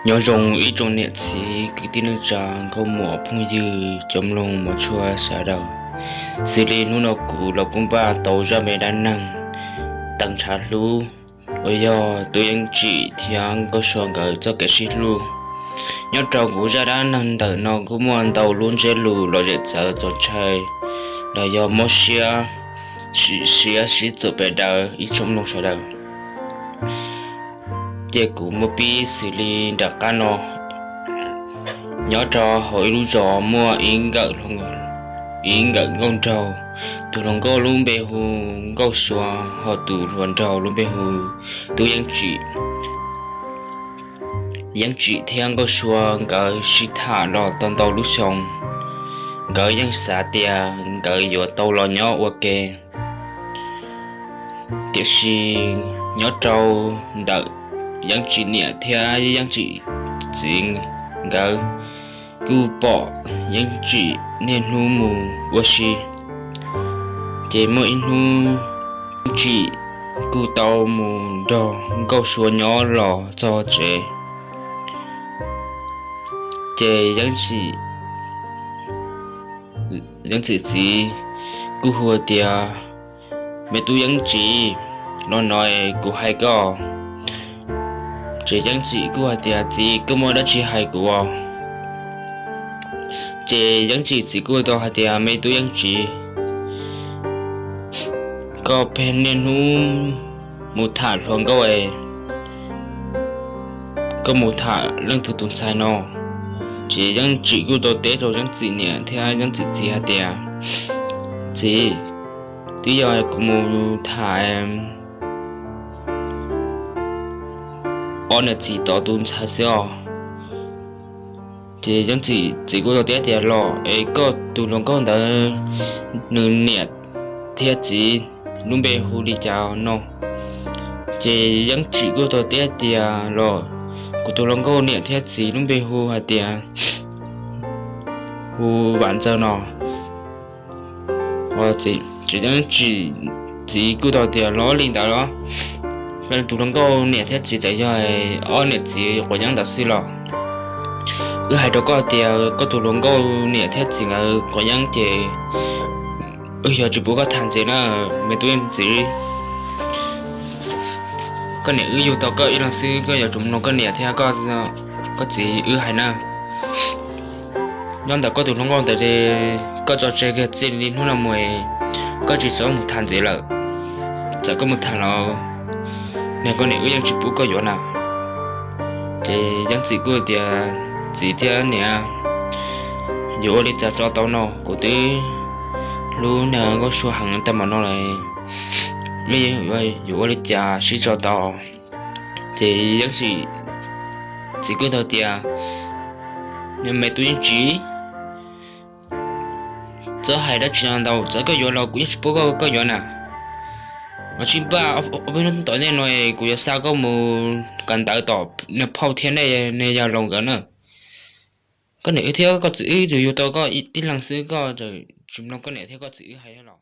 Nyob zoo ib tsoom niam txiv kwv tij neej tsa nkauj muam phooj ywg cov mloog mos tshua sawv daws. Xws li hnub no kuv los kuj npaj tau zaj me dab neeg teev ntshav hlub uas yog Tub Yeeb Tsim thiab Nkauj Sua nkawd txoj kev sib hlub. Nyob rau kuv zaj dab neeg ntawm no kuj muaj ntau lub ntsiab lus los zem txawv txaus ntshai los yog mob siab, siab sib txuam pes daws ib tsoom mloog sawv daws. Ces kuv muab pib xws li nram qab no. Nyob rau hauv ib lub zos muaj ib nkawm, ib nkawm nkauj nraug, tus hluas nkauj lub npe hu Nkauj Sua, ho tus hluas nraug lub npe hu Tub Yeeb Tsim. Yeeb Tsim thiab Nkauj Sua nkawd sib tham los tau ntau lub xyoo, nkawd yeej xav tias nkawd yuav tau los nyob ua ke. Tiam sis nyob rau ntawm Yeeb Tsim niam thiab Yeeb Tsim txiv nkawd kuj pom Yeeb Tsim niaj hnub mus ua si. Ces muaj ib hnub Yeeb Tsim kuj tau mus nrog Nkauj Sua nyob los txog tsev, ces Yeeb Tsim, Yeeb Tsim txiv kuj hu tias, Me tub Yeeb Tsim, los no kuv hais koj. Ces Yeeb Tsim kuj hais tias, Txiv, koj muaj dab tsi hais kuv os? Ces Yeeb Tsim txiv kuj tau hais tias, Me tub Yeeb Tsim, koj pheej niaj hnub mus tham hluas nkauj, koj mus tham leej twg tus ntxhais no? Ces Yeeb Tsim kuj tau teb rau Yeeb Tsim niam thiab Yeeb Tsim txiv hais tias, Txiv, twb yog kuv mus tham ob niam txiv tod tus ntxhais xwb os. Ces Yeeb Tsim txiv kuj tau teb tias, Los es koj tus hluas nkauj ntawd nws niam thiab txiv lub npe hu li cas no? Ces Yeeb Tsim kuj tau teb tias, Los kuv tus hluas nkauj niam thiab txiv lub npe hu hais tias hu Vam Ntxawg no. Ces Yeeb Tsim txiv kuj tau tias, Los li ntawd los, tus hluas nkauj niam thiab txiv txawm yog ob niam txiv quav yeeb ntawd xwb los? Wb hais rau koj tias koj tus hluas nkauj niam thiab txiv nkawd quav yeeb ces wb yuav tsis pub koj tham ntxiv na, me tub Yeeb Tsim. Koj niam wb yug tau koj ib leeg xwb, koj yuav tsum mloog koj niam thiab koj txiv wb hais na. Nyob ntawm koj tus hluas nkauj ntawd, koj tso tseg kiag txij li hnub no mus, koj tsis txhob mus tham ntxiv lawm. Txawm koj mus tham los, niag koj niam wb yeej tsis pub koj yuav na. Ces Yeeb Tsim kuj tias, Txiv thiab niam, yuav ua li cas tso tau no, kuv twb hlub niag Nkauj Sua heev tag npaum no lawm, yuav ua li cas sib tso tau? Ces Yeeb Tsim txiv kuj tau tias, Me tub Yeeb Tsim, txhob hais dab tsi ntau, txawm koj yuav los kuv yeej tsis pub koj yuav na. Los tsis npaj, ob peb hnub tom ntej no kuv yuav xa koj mus kawm ntawv tom niag phauj thiab niag yawg laus nkawd na. Koj niam wb thiab koj txiv wb yug tau koj tib leeg xwb, koj tsis mloog koj niam thiab koj txiv wb hais los?